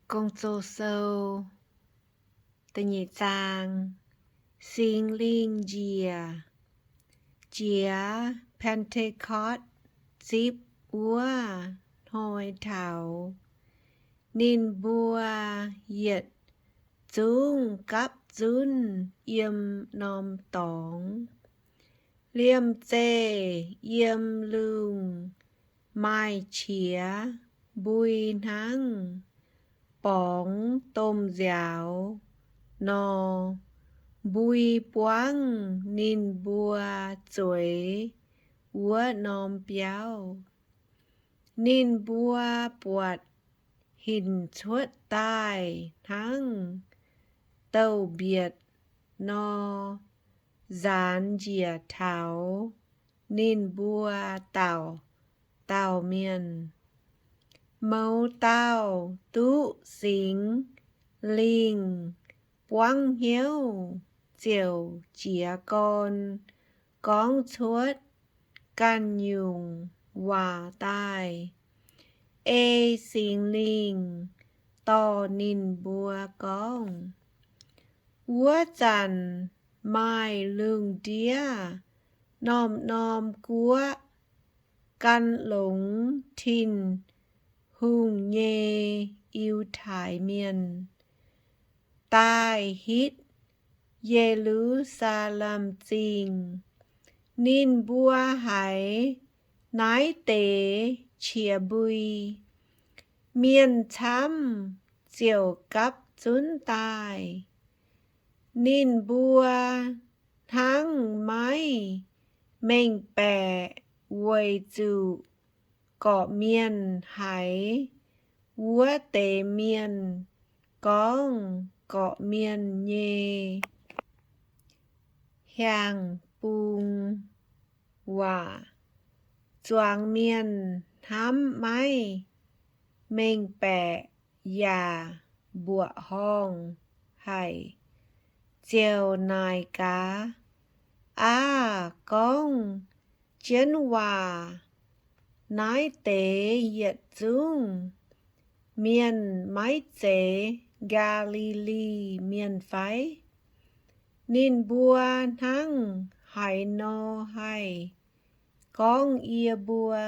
Gong-Zoh Sou, da'nyeic zaang. Singx Lingh njiec. Jiex Pentekost zipv wuov hnoi taux, ninh mbuo yietc zungv gapv zunv yiem norm dorngx. Liemh zeih yiem lungh maaih qiex mbui hnangv borngz domh nziaaux nor, mbui buangv ninh mbuo zueiz wuov norm biauv. Ninh mbuo buatc hinc cuotv daaih hnangv douz-mbietc nor, nzaanx njiec taux ninh mbuo dauh dauh mienh. Mouz dauh duqv Singx Lingh buangv hnyouv ziouc jiez gorn gorngv cuotv ganh nyungc waac daaih, ei Singx Lingh dorh ninh mbuo gorngv. Wuov zanc maaih lungh ndiev norm-norm guoqv gan longx Tin-Hungh nyei Yiutai Mienh daaih hitv Ye^lu^saa^lem Zingh. Ninh mbuo haiz naaiv deix qiex mbui, mienh camv ziouc gapv zunv daaih. Ninh mbuo hnangv maiv mengh baeqc weic zuqc gorqv-mienh haiz wuov deix mienh gorngv gorqv-mienh nyei hiaang-bung waac. Zuangx mienh hnamv maiv mengh baeqc yaac mbuoqc horngh haic, ziouc naaic gaax, Aav, gorngv jienv waac naaiv deix yietc zungv mienh maiv zeiz Gaa^li^li Mienh fai? Ninh mbuo hnangv haaix nor haih gorngv yie mbuo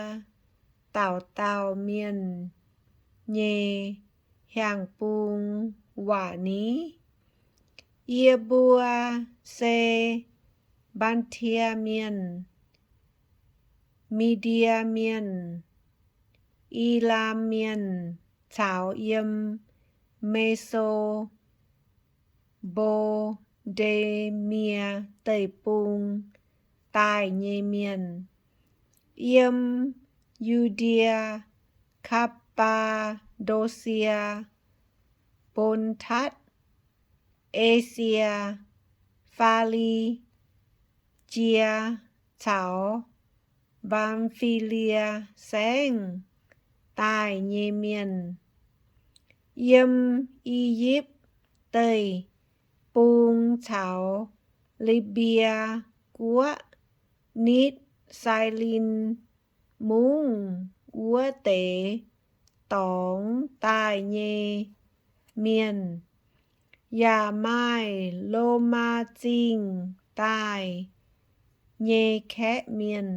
dauh dauh mienh nyei hiaang-bung waac ni? Yie mbuo se Mbaan^tie Mienh, Mi^ndie Mienh, Elaam Mienh caux yiem Me^so^mbo^nde^mie Deic-Bung daaih nyei mienh, yiem Yu^ndie, Kapv^baa^ndo^sie, Bon^tatv, Esie, Faa^li^jie caux Mbam^fi^lie Saengv daaih nyei mienh, yiem I^yipv Deic-Bung caux Li^mbie Guoqv nitv Sailim Mungv wuov deix dorngx daaih nyei mienh, yaac maaih Lomaa Zingh daaih nyei kaeqv mienh,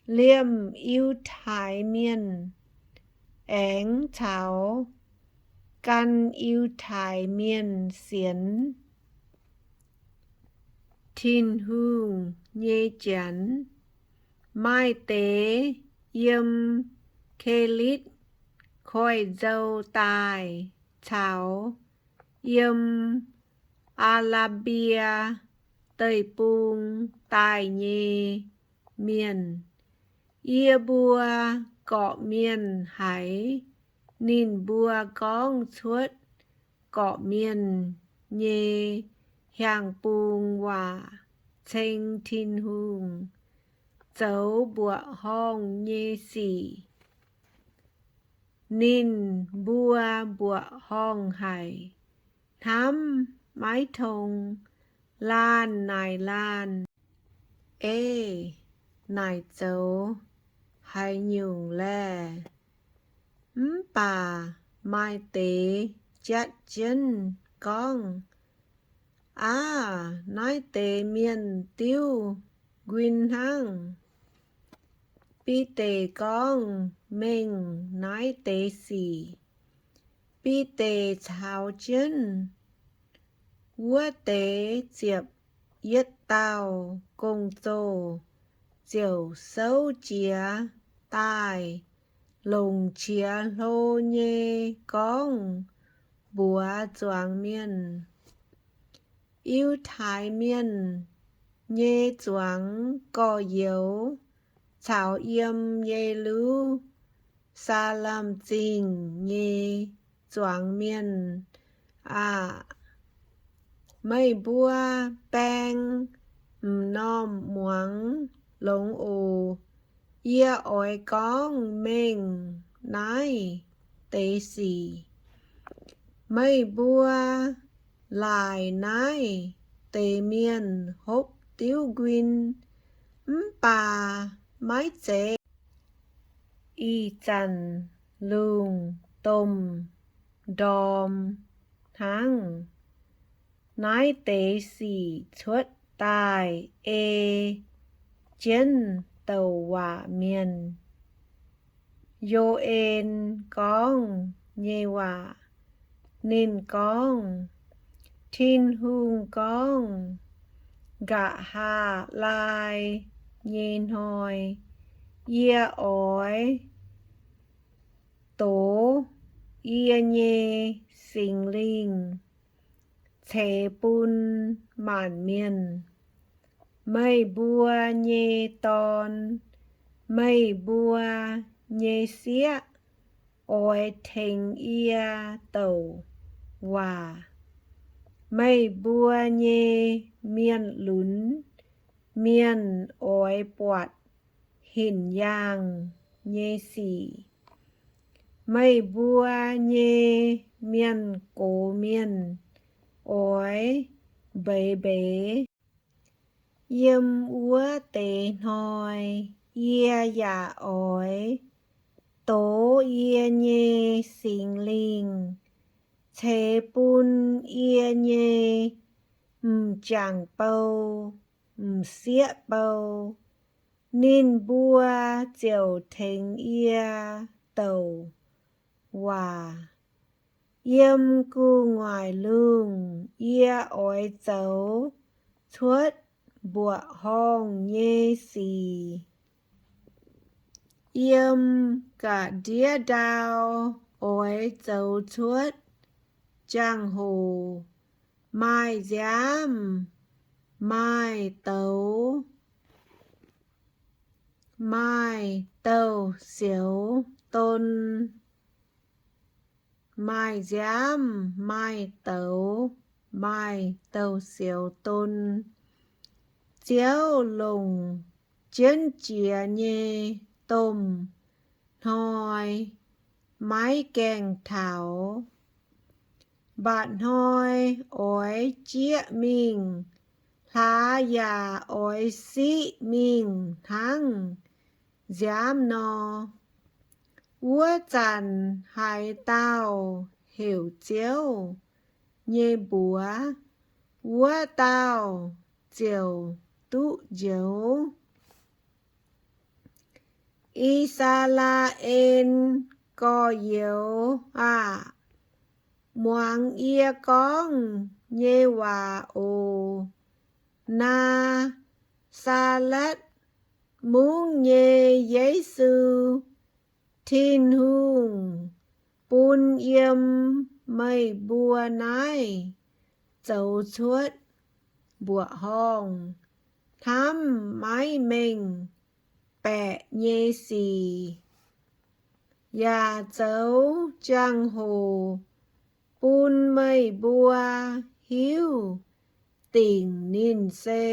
liemh Yiutai Mienh aengx caux gan Yiutai Mienh sienx Tin-Hungh nyei Janx. Maaih deix yiem Kelitv Koiv-Nzou daaih caux yiem Aa^laa^mbie Deic-Bung daaih nyei mienh. Yie mbuo gorqv-mienh haiz ninh mbuo gorngv cuotv gorqv-mienh nyei hiaang-bung waac ceng Tin-Hungh, zoux mbuoqc horngh nyei sic. Ninh mbuo mbuoqc horngh haic, hnamv maiv tong, laanh naaic laanh, Ei, naaic zoux haaix nyungc laeh? Mv baac maaih deix jatv jienv gorngv, Aav, naaiv deix mienh diuv nquin hnangv. Bide gorngv mengh naaiv deix sic. Bide caux jienv wuov deix ziepc yietv dauh gong-zoh ziouc souv jiez daaih longc qiex hlo nyei gorngv mbuox zuangx mienh, Yiutai Mienh nyei zuangx gorx-youz caux yiem Ye^lu^saa^lem Zingh nyei zuangx mienh aah! Meih mbuo baeng m'normh muangx longx oc. Yie oix gorngv mengh naaiv deix sic. Meih mbuo laaic naaiv deix mienh hopv diuv nquin, mv baac maiv zeiz ih zanc lungh domh ndorm hnangv. Naaiv deix sic cuotv daaih ei jienv douc waac mienh, Yo^en, gorngv nyei waac. Ninh gorngv, Tin-Hungh gorngv, Nqa'haav laai nyei hnoi yie oix dox yie nyei Singx Lingh ceix bun maanc mienh. Meih mbuo nyei dorn, meih mbuo nyei sieqv oix tengx yie douc waac. Meih mbuo nyei mienh lunx mienh oix buatc hinc yaangh nyei sic. Meih mbuo nyei mienh gox mienh oix mbeix mbeix. Yiem wuov deix hnoi yie yaac oix dox yie nyei Singx Lingh ceix bun yie nyei m'jangc bou, m'sieqv bou. Ninh mbuo ziouc tengx yie douc waac. Yiem gu'nguaaic lungh yie oix zoux cuotv mbuoqc horngh nyei sic. Yiem ga'ndiev ndau oix zoux cuotv jangx-hoc maaih nziaamv, maaih douz, maaih douh sioux don. Maaih nziaamv, maaih douz, maaih douh sioux don. Ziouv longc jienv jiex nyei domh hnoi maiv gaengh taux. Mba'hnoi oix jieqv mingh, hlaax yaac oix siqv mingh hnangv nziaamv nor. Wuov zanc haaix dauh heuc Ziouv nyei mbuox, wuov dauh ziouc duqv njoux. I^saa^laa^en gorx-youz aah! Muangx yie gorngv nyei waac oc. Naa^saa^letv Mungv nyei Yesu, Tin-Hungh bun yiem meih mbuo naaiv zoux cuotv mbuoqc horngh hnamv maiv mengh baeqc nyei sic, yaac zoux jangx-hoc bun meih mbuo hiuv dingc ninh se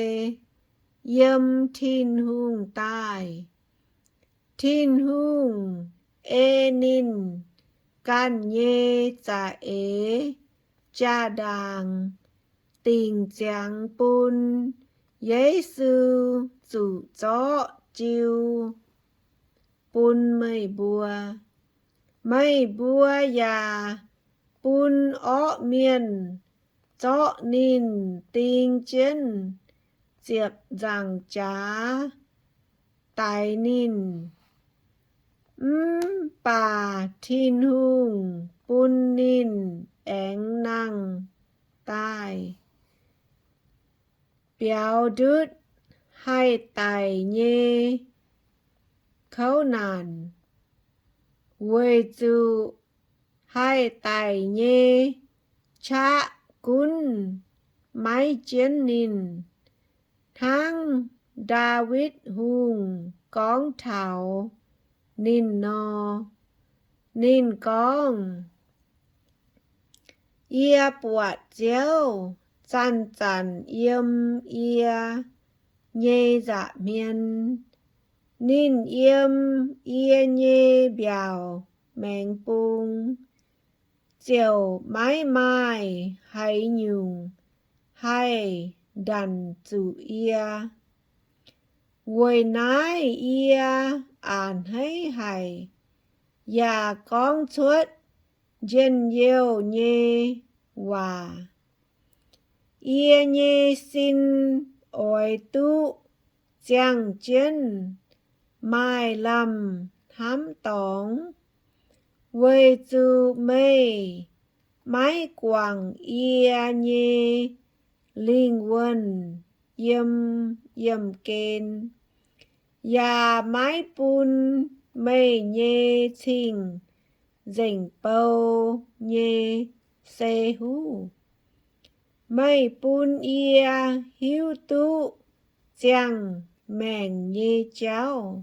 yiem Tin-Hungh daaih. Tin-Hungh ei ninh ganh nyei za'eix jaa-ndaangc dingc ziangx bun Yesu zuqc zorqv jiu bun meih mbuo. Meih mbuo yaac bun orqv mienh zorqv ninh ding jienv ziepc nzaangc jaax daix ninh. Mv baac Tin-Hungh bun ninh aengx nangh daaih biaux ndutv haih daic nyei kouv naanc, weic zuqc haih daic nyei qaqv gunv maiv jienv ninh, hnangv Ndaawitv Hungh gorngv taux ninh nor. Ninh gorngv, Yie buatc Ziouv zanc-zanc yiem yie nyei nza'hmien. Ninh yiem yie nyei mbiaauc maengx bung, ziouc maiv maaih haaix nyungc haih ndanc zuqc yie. Weic naaiv yie a'hneiv haic, yaac gorngv cuotv njien-youh nyei waac. Yie nyei sin oix duqv ziangh jienv maaih lamh hnamv dorngx, weic zuqc meih maiv guangc yie nyei lingh wuonh yiem yiemh gen, yaac maiv bun meih nyei cing-nzengc bou nyei se huv. Meih bun yie hiuv duqv ziangh maengc nyei jauv.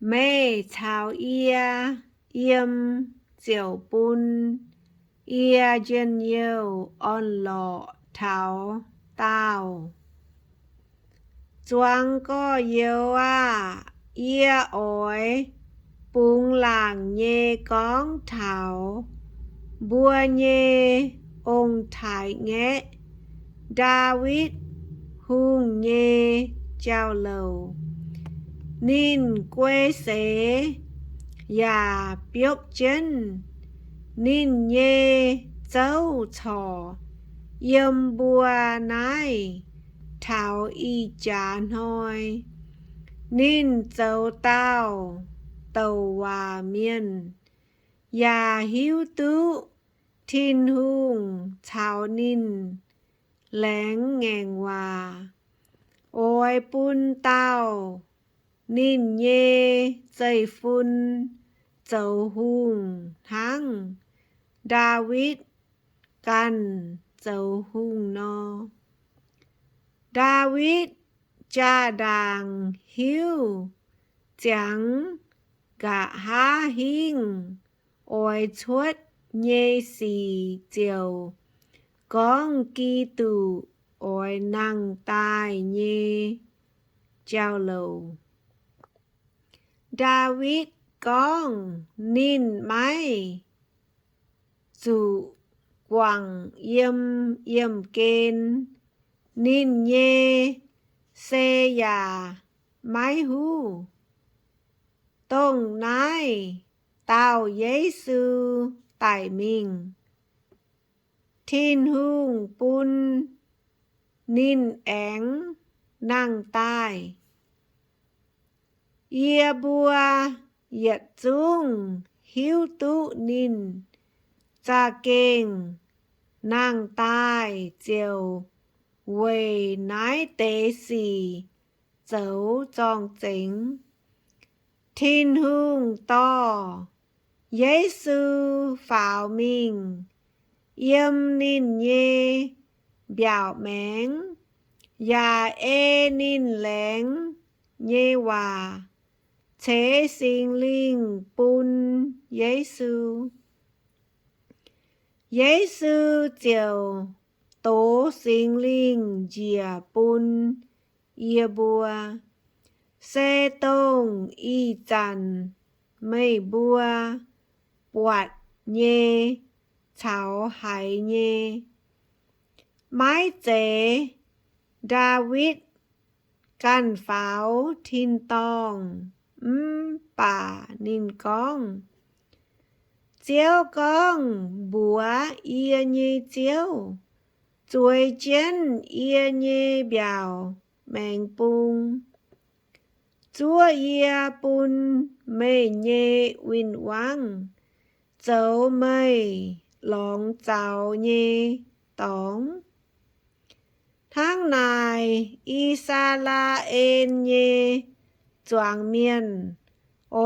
Meih caux yie yiem ziouc bun yie njien-youh orn-lorqc taux daauh. Zuangx gorx-youz aah! Yie oix bungx laangc nyei gorngv taux mbuo nyei ong-taaix-ngaeqv, Ndaawitv Hungh nyei jauv-louc. Ninh guei seix yaac biopv jienv ninh nyei zouv corc yiem mbuo naaiv taux ih jaax hnoi. Ninh zoux daauh douc waac mienh, yaac hiuv duqv Tin-Hungh caux ninh laengz ngaengc waac, oix bun daauh ninh nyei zeiv-fun zoux hungh hnangv Ndaawitv ganh zoux hungh nor. Ndaawitv jaa-ndaangc hiuv ziangx nqa'haav hingv oix cuotv nyei sic ziouc gorngv Giduc oix nangh daaih nyei jauv-louc. Ndaawitv gorngv ninh maiv zuqc guangc yiem yiemh gen. Ninh nyei se yaac maiv huv. Dongh naaiv dauh Yesu daic mingh, Tin-Hungh bun ninh aengx nangh daaih. Yie mbuo yietc zungv hiuv duqv ninh za'gengh nangh daaih ziouc weic naaiv deix sic zoux zorng-zengx. Tin-Hungh dorh Yesu faaux mingh yiem ninh nyei mbiaauc maengx, yaac ei ninh laengz nyei waac ceix Singx Lingh bun Yesu. Yesu ziouc dox Singx Lingh njiec bun yie mbuo, se dongh ih zanc meih mbuo buatc nyei caux haiz nyei. Maiv zeiz Ndaawitv ganh faaux tin-dorngh Mv baac ninh gorngv, Ziouv gorngv, Mbuox yie nyei Ziouv, Zueiz jienv yie nyei mbiaauc maengx bung, zuov yie bun meih nyei win-wangv zoux meih lorngx zaux nyei dorngx. Hnangv naaic, I^saa^laa^en nyei zuangx mienh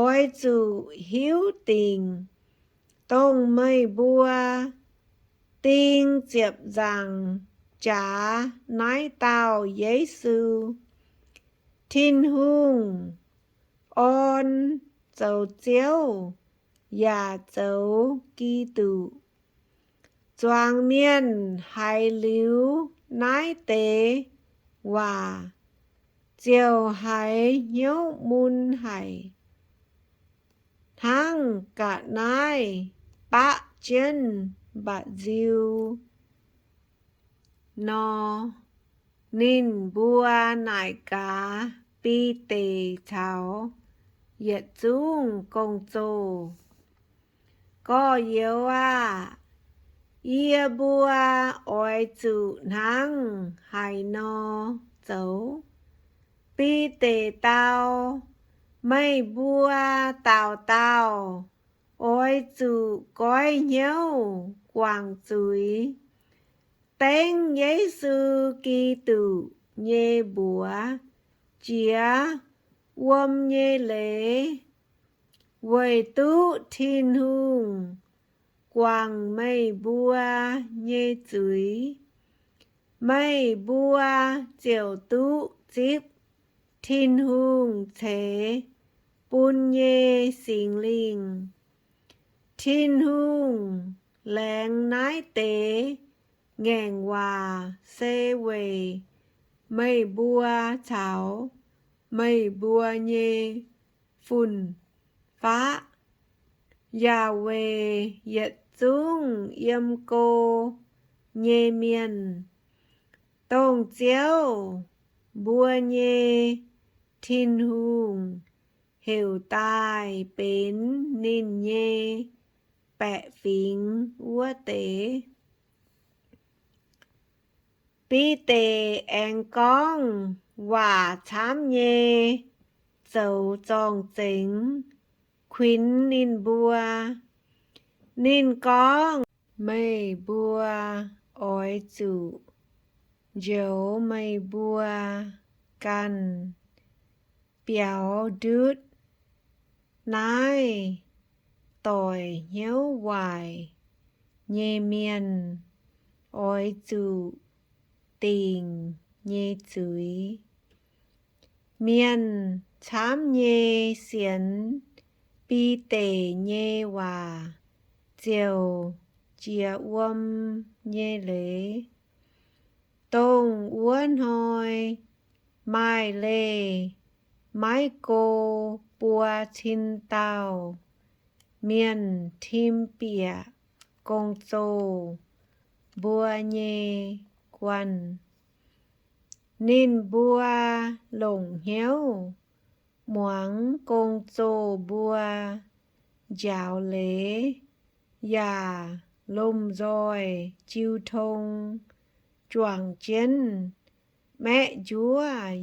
oix zuqc hiuv dingc dongh meih mbuo ding ziepc nzaangc jaax naaiv dauh Yesu, Tin-Hungh orn zoux Ziouv yaac zoux Giduc. Zuangx mienh haiz liuz naaiv deix waac ziouc haiz hnyouv mun haic, hnangv ga'naaiv baqv jienv mba'nziu nor. Ninh mbuo naaic gaax Bide caux yietc zungv gong-zoh, Gorx-youz aah! Yie mbuo oix zuqc hnangv haaix nor zoux? Bide dau, Meih mbuo dauh dauh oix zuqc goiv hnyouv guangc zuiz, dengv Yesu Giduc nyei mbuox jiex wuom nyei leiz, weic duqv Tin-Hungh guangc meih mbuo nyei zuiz. Meih mbuo ziouc duqv zipv Tin-Hungh ceix bun nyei Singx Lingh. Tin-Hungh laengz naaiv deix ngaengc waac se weic meih mbuo caux meih mbuo nyei fun-faqv, yaac weic yietc zungv yiem go nyei mienh, dongh Ziouv, mbuo nyei Tin-Hungh, heuc daaih benx ninh nyei baeqc fingx wuov deix. Bide aengx gorngv waac camv nyei zoux zorng-zengx kuinx ninh mbuo. Ninh gorngv, Meih mbuo oix zuqc njoux meih mbuo ganh biaux ndutv. Naaiv doic hnyouv waaic nyei mienh oix zuqc dingc nyei zuiz. Mienh camv nyei sienx Bide nyei waac ziouc jiex wuom nyei leiz. Dongh wuov hnoi maaih leih maiv go buo cin dauh mienh tim bieqc gong-zoh mbuo nyei guanh. Ninh mbuo longc hnyouv muangx gong-zoh mbuo njaaux leiz yaac lomh nzoih jiu tong, juangc jienv maeqv njuov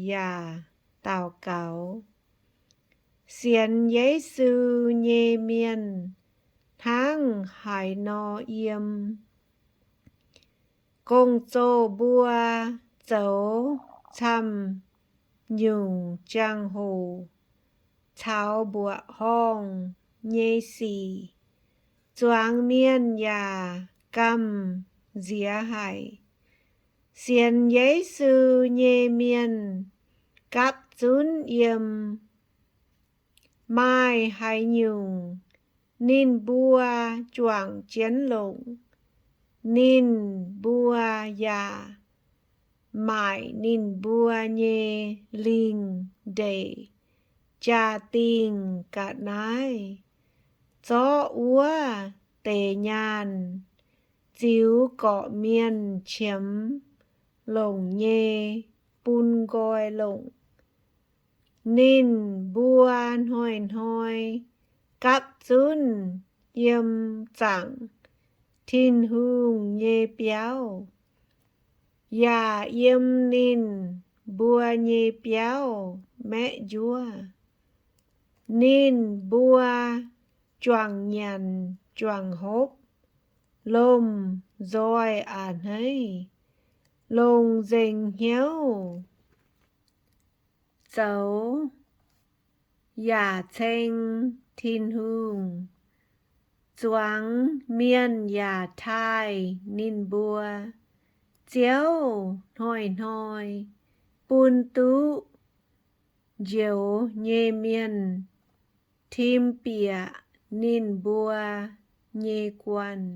yaac daux gaux. Sienx Yesu nyei mienh hnangv haaix nor yiem. Gong-zoh mbuo zoux camv-nyungc jangx-hoc caux mbuoqc horngh nyei sic, zuangx mienh yaac gamh nziex haic. Sienx Yesu nyei mienh gapv zunv yiem. Maaih haaix nyungc ninh mbuo juangc jienv longc, ninh mbuo yaac maaic ninh mbuo nyei lingh ndeic jaa-dingh ga'naaiv, zorqv wuov deix nyaanh ziux gorqv-mienh qiemx longc nyei bun nqoi longc. Ninh mbuo hnoi-hnoi gapv zunv yiem zaangc Tin-Hungh nyei biauv, yaac yiem ninh mbuo nyei biauv maeqv njuov. Ninh mbuo juangc nyanc juangc hopv, lomh nzoih a'hneiv, longc nzengc hnyouv zoux yaac ceng Tin-Hungh. Zuangx mienh yaac taaih ninh mbuo. Ziouv hnoi-hnoi bun duqv njoux nyei mienh tim bieqc ninh mbuo nyei guanh.